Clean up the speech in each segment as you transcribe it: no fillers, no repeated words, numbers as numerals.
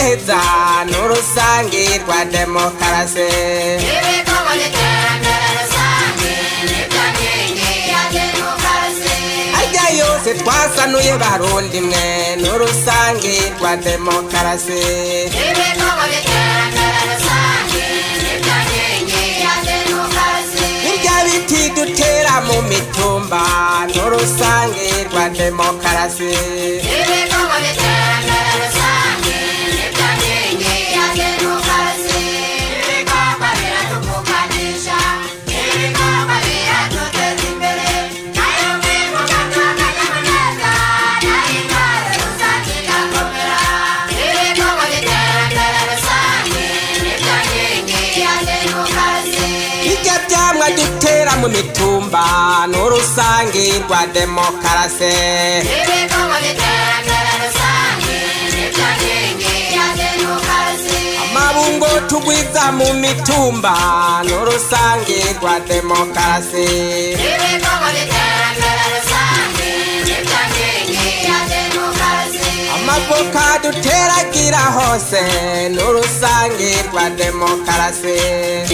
neza n'urusangi rwa demokarasi. Ibikorwa by'iterambere rusange nibyo nkingi ya demokarasi. Harya yose twasanuye, Barundi mwe, n'urusangi rwa demokarasi. Ibikorwa by'iterambere rusange nibyo nkingi ya demokarasi. Birya biti dutera mu mitumba n'urusangi rwa demokarasi. Ibikorwa by'iterambere rusange nibyo nkingi ya demokarasi. Ibikorwa biratuvuganisha, ibikorwa biraduteza imbere, nayo mwibuka akanyamuneza, nayo intwaro rusange igakomera. Ibikorwa by'iterambere rusange nibyo nkingi ya demokarasi. Birya vyamwa dutera mu mitumba n'urusangi rwa demokarasi. Ibikorwa by'iterambere rusange nibyo nkingi ya demokarasi. Amabungo tugwiza mu mitumba n'urusangi rwa demokarasi. Ibikorwa by'iterambere rusange nibyo nkingi ya demokarasi. Amavoka duteragira hose n'urusangi rwa demokarasi.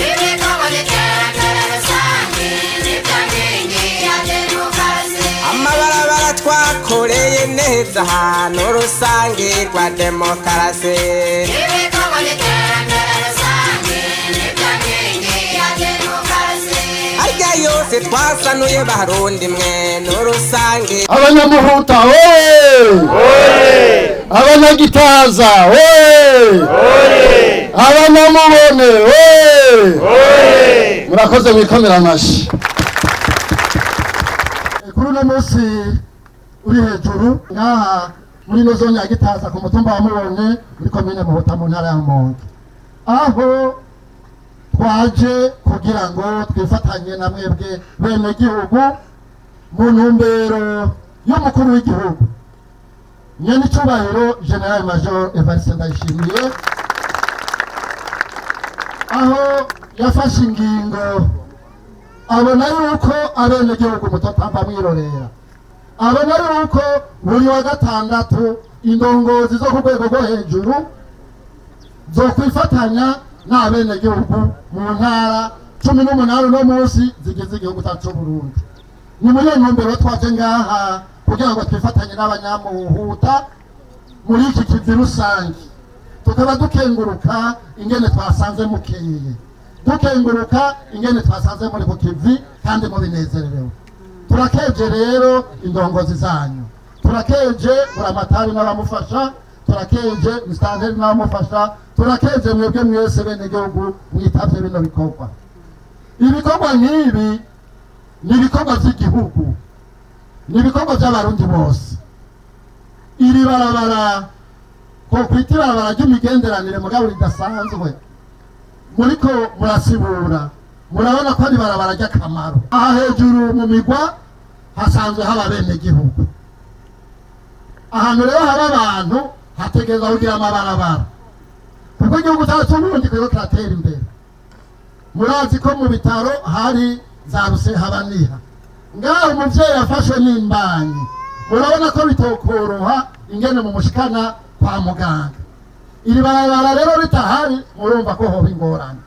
Ibikorwa by'iterambere rusange nibyo nkingi ya demokarasi. Amabarabara twakoreye neza n'urusangi rwa demokarasi. Ibikorwa by'iterambere rusange nibyo nkingi ya demokarasi. Harya yose twasanuye, Barundi mwe, n'urusangi. Abanyamuhuta oye! Abanyagitaza oye! Abanyamubone oye! Murakoze, mwikomera amashi. Kuri uno munsi uri hejuru ngaha muri ino zone ya Gitaza, ku mutumba wa Mubone, muri komine Muhuta, mu ntara ya Rumonge, aho twaje kugira ngo twifatanye na mwebwe bene gihugu mu ntumbero y'umukuru w'igihugu, nyenicubahiro Général Major Evariste Ndayishimiye, aho yafashe ingingo abona yuko abenegihugu mutotamba mwirorera, abona yuko buri wa gatandatu indongozi zo ku rwego rwo hejuru zo kwifatanya n'abenegihugu mu ntara 18 uno munsi zigize igihugu cyacu c'Uburundi. Ni muri iyo ntumbero twaje ngaha kugira ngo twifatanye n'abanyamuhuta muri iki kivi rusange. Tukaba dukenguruka ingene twasanze mukeye, dukenguruka ingene twasanze muri ku kivi kandi mubinezererewe. Turakeje rero indongozi zanyu, turakeje Buramatari n'abamufasha, turakeje Musitanteri n'abamufasha, turakeje mwebwe mwese bene gihugu mwitavye bino bikorwa. Ibikorwa nk'ibi ni ibikorwa vy'igihugu, ni ibikorwa by'Abarundi bose. Iri barabara ko kwita ibarabara ry'imigenderanire mugabo ridasanzwe muriko murasibura, murabona ko ari ibarabara ry'akamaro. Aha hejuru mu migwa hasanzwe haba bene gihugu. Ahantu rero haba abantu hategerezwa kugira amabarabara, kuko igihugu cyacu c'Uburundi kiriko kiratera imbere. Murazi ko mu bitaro hari za rusehabaniha. Ngaho umuvyeyi afashwe n'imbanyi, murabona ko bitokoroha ingene mumushikana kwa muganga. Iri barabara rero ritahari, murumva ko hoba ingorane.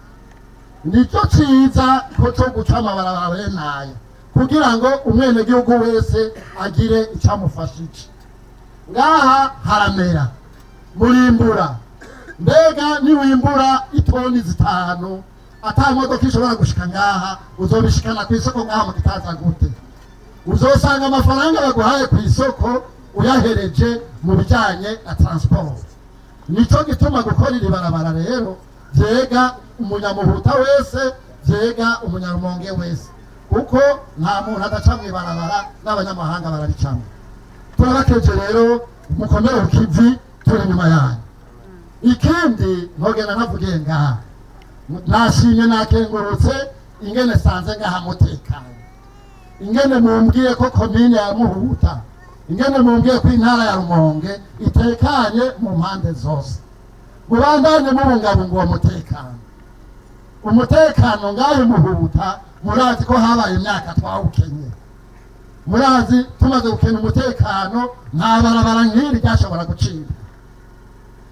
Nicyo ciza ko co guca amabarabara bene aya kugira ngo umwenegihugu wese agire icamufashije. Ngaha haramera, murimbura. Mbega niwimbura itoni 5 ata modoka ishobora gushika ngaha, uzobishikana ku isoko ngaha mu Gitaza gute? Uzosanga amafaranga baguhaye ku isoko uyahereje mu bijanye na transport. Nico gituma gukora iri barabara rero vyega umunyamuhuta wese, vyega umunyarumonge wese, kuko nta muntu adaca mw'ibarabara, n'abanyamahanga bararicamwo. Turabakeje rero, mukomere ku kivi, turi inyuma yanyu. Ikindi ntogenda ntavugiye ngaha, nashimye, nakengurutse ingene sanze ngaha mutekanye, ingene mumbwiye ko komine ya Muhuta, ingene mumbwiye ko intara ya Rumonge itekanye mu mpande zose. Mubandanye mubungabunga uwo mutekano. Umutekano ngaho Muhuta, murazi ko habaye imyaka twawukenye. Murazi tumaze gukena umutekano, nta barabara nk'iri ryashobora gucibwa.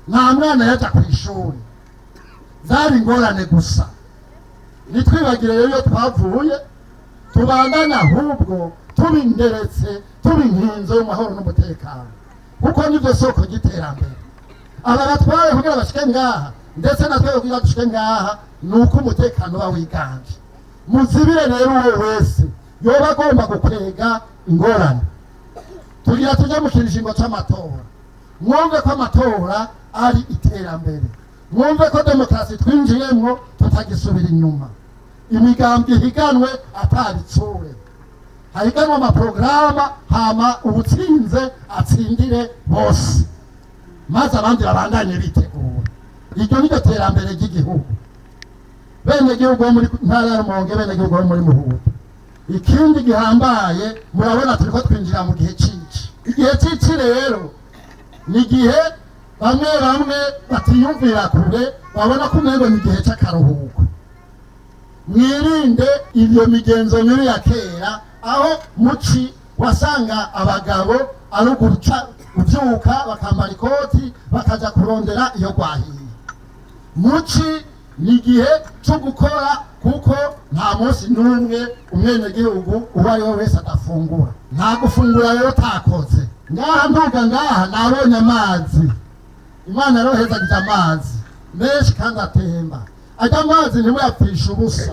Nta mwana yaja ku ishuri, zari ingorane gusa. Nitwibagire rero iyo twavuye, tubandane ahubwo tubinderetse, tuba inkinzo y'amahoro n'umutekano, kuko nibyo soko ry'iterambere. Aba batware kugira bashike ngaha, ndetse natwe kugira dushike ngaha, ni uko umutekano uba wiganje. Muzibire rero uwo wese yoba agomba gukwega ingorane. Tugira tujye mu kiringo c'amatora, mwumve ko amatora ari iterambere, mwumve ko demokarasi twinjiyemwo tutagisubira inyuma. Imigambwe ihiganwe atabitsure, hahiganwe amaporogaramu, hama uwutsinze atsindire bose, maze abandi babandanye bitegura. Iryo niryo terambere ry'igihugu. Bene gihugu bo muri ntara ya Rumonge, bene gihugu bo muri Muhuta, ikindi gihambaye, murabona turiko twinjira mu gihe cici. Igihe cici rero ni igihe bamwe bamwe batiyumvira kure, babona ko umengo ni igihe c'akaruhuko. Mwirinde iyo migenzo mibi ya kera, aho muci wasanga abagabo ari uguca uvyuka bakambara ikoti bakaja kurondera iyo rwahiye. Muci ni igihe cyo gukora, kuko nta munsi n'umwe umwenegihugu uwo ari we wese adafungura. Nta gufungura rero utakoze. Ngaha nduga ngaha nabonye amazi. Imana yarohezagiza amazi menshi kandi atemba. Ajya amazi ntimuyapfishe ubusa,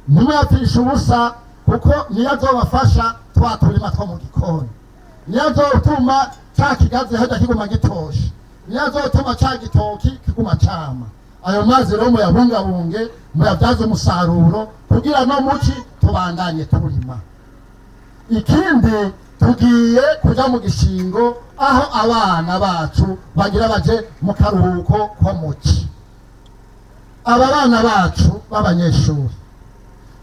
ntimuyapfishe ubusa, kuko niyo azobafasha twa turima two mu gikoni, niyo azotuma ca kigazi hajya kiguma gitoshe, niyo azotuma ca gitoki kiguma cama. Ayo mazi rero muyabungabunge, muyabyaze umusaruro, kugira no muci tubandanye turima. Ikindi, tugiye kuja mu gishingo aho abana bacu bagira baje mu karuhuko ko muci. Aba bana bacu b'abanyeshuri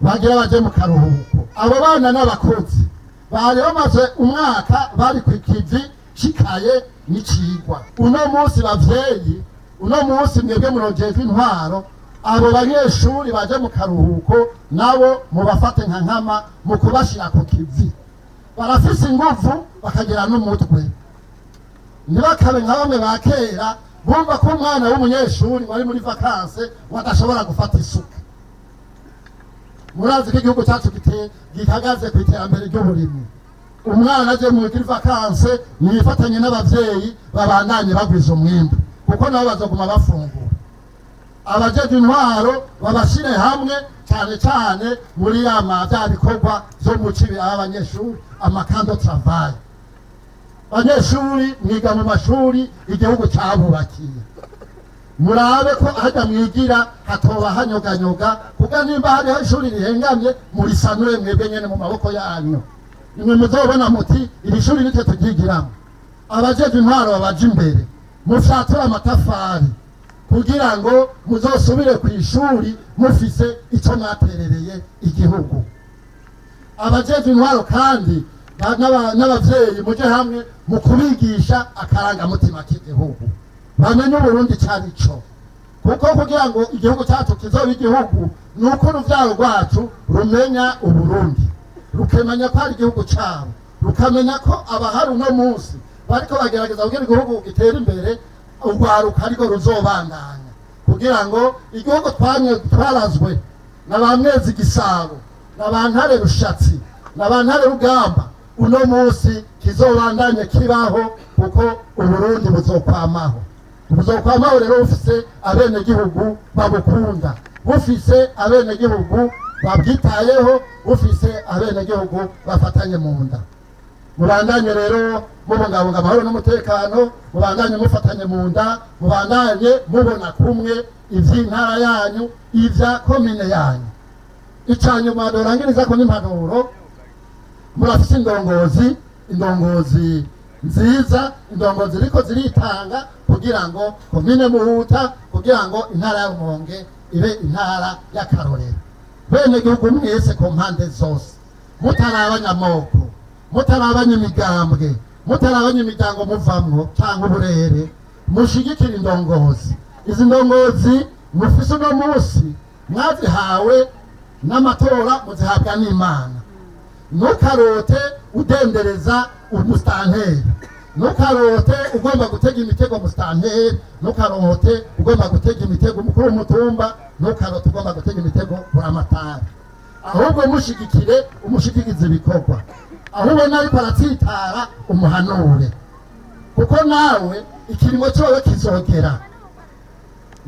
bagira baje mu karuhuko, abo bana n'abakozi bari bamaze umwaka bari ku kivi cikaye n'icigwa. Uno munsi bavyeyi, uno munsi mwebwe murojejwe intwaro, abo banyeshuri baje mu karuhuko nabo mubafate nka nkama mu kubashira ku kivi. Barafise inguvu, bakagira n'umutwe. Ntibakabe nka bamwe ba kera bumva ko umwana w'umunyeshuri wari muri vacances wadashobora gufata isuka. Murazi ko igihugu cyacu gihagaze ku iterambere ry'uburimyi. Umwana aje muri vacances, nifatanye n'abavyeyi babandanye bagwiza umwimbu, kuko nabo bazoguma bafungura. Abajejwe intwaro babashire hamwe, cyane cyane muri ya bya bikorwa vyo mu cibi abanyeshuri, ama camps de travail. Banyeshuri mwiga mu mashuri igihugu cabubakiye, murabe ko hajya mwigira hatoba hanyoganyoga, kuko nimba hariho ishuri rihengamye, murisanure mwebwe nyene mu maboko yanyu. Nimwe muzobona muti iri shuri nitwe turyigiramo. Abajejwe intwaro babaje imbere, mufyature amatafari kugira ngo muzosubire ku ishuri mufise ico mwaterereye igihugu. Abajejwe intwaro kandi n'abavyeyi muje hamwe mu kubigisha akarangamutima k'igihugu, bamenye Uburundi cari co, kuko kugira ngo igihugu cyacu kizobe igihugu ni uko uruvyaro rwacu rumenya Uburundi, rukemenya ko ari igihugu cabo, rukamenya ko abahari uno munsi bariko bagerageza kugira igihugu gitere imbere, urwaruka ariko ruzobandanya kugira ngo igihugu twarazwe na ba Mwezi Gisabo na ba Ntare Rushatsi na ba Ntare Rugamba, uno munsi kizobandanye kibaho, kuko Uburundi buzokwamaho. Buzokwamaho rero bufise abenegihugu babukunda, bufise abenegihugu babwitayeho, bufise abenegihugu bafatanye mu nda. Mubandanye rero mubungabunga amahoro n'umutekano, mubandanye mufatanye mu nda, mubandanye mubona kumwe ivy'intara yanyu, ivya komine yanyu. Icanyuma dorangiriza ko n'impanuro: murafise indongozi, indongozi nziza, indongozi ziriko ziritanga kugira ngo komine Muhuta, kugira ngo intara ya Rumonge ibe intara y'akarorero. Bene gihugu mwese ku mpande zose, mutarabanya amoko, mutarabanya imigambwe, mutarabanya imiryango muvamwo cyangwa uburere, mushigikira indongozi. Izi ndongozi mufise uno munsi mwazihawe n'amatora, muzihabwa n'Imana. Ntukarote udendereza umusitanteri. Ntukarote ugomba gutega imitego musitanteri, ntukarote ugomba gutega imitego umukuru w'umutumba, ntukarote ugomba gutega imitego buramatari. Ahubwo mushigikire, umushigikize ibikorwa. Aho ubona ariko aratsitara, umuhanure, kuko nawe ikiringo cyowe kizogera.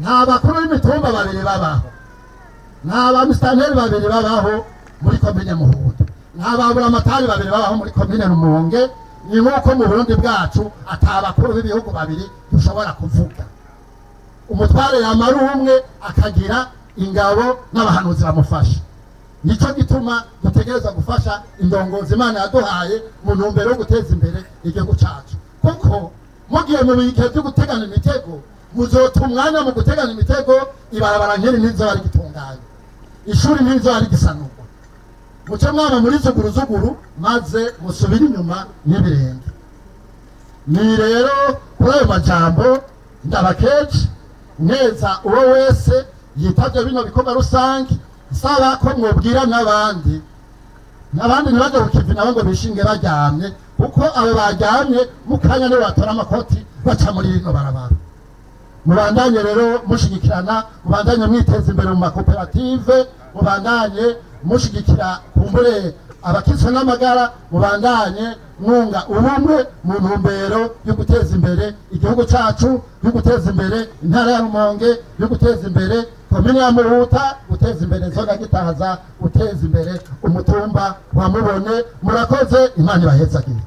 Nta bakuru b'imitumba babiri babaho, nta ba musitanteri babiri babaho muri komine Muhuta, nta ba buramatari babiri babaho muri komine Rumonge. Ni nk'uko mu Burundi bwacu ata bakuru b'ibihugu babiri dushobora kuvuga. Umutware yamara umwe, akagira ingabo n'abahanuzi bamufasha. Nicyo gituma dutegereza gufasha indongozi Imana yaduhaye mu ntumbero yo guteza imbere igihugu cyacu, kuko mugiye mu bihe byo gutegana imitego, muzota umwanya mu gutegana imitego. Ibarabara nk'iri ntizoba rigitunganye, ishuri ntizoba rigisanurwa, muce mwaba muri zuguruzuguru, maze musubire inyuma n'ibirenge. Ni rero kuri ayo majambo ndabakeje neza uwo wese yitabye bino bikorwa rusange, nsaba ko mwobwira n'abandi, n'abandi ntibajye kukivi nabo ngo bishinge baryamye, kuko abo baryamye mu kanya nibo batora amakoti baca muri rino barabara. Mubandanye rero mushigikirana, mubandanye mwiteza imbere mu makoperative, mubandanye mushigikira kumbure abakitswe n'amagara, mubandanye mwunga ubumwe mu ntumbero yo guteza imbere igihugu cyacu, yo guteza imbere intara ya Rumonge, yo guteza imbere komine ya Muhuta, guteza imbere zone ya Gitaza, guteza imbere umutumba wa Mubone. Murakoze, Imana ibahezagire.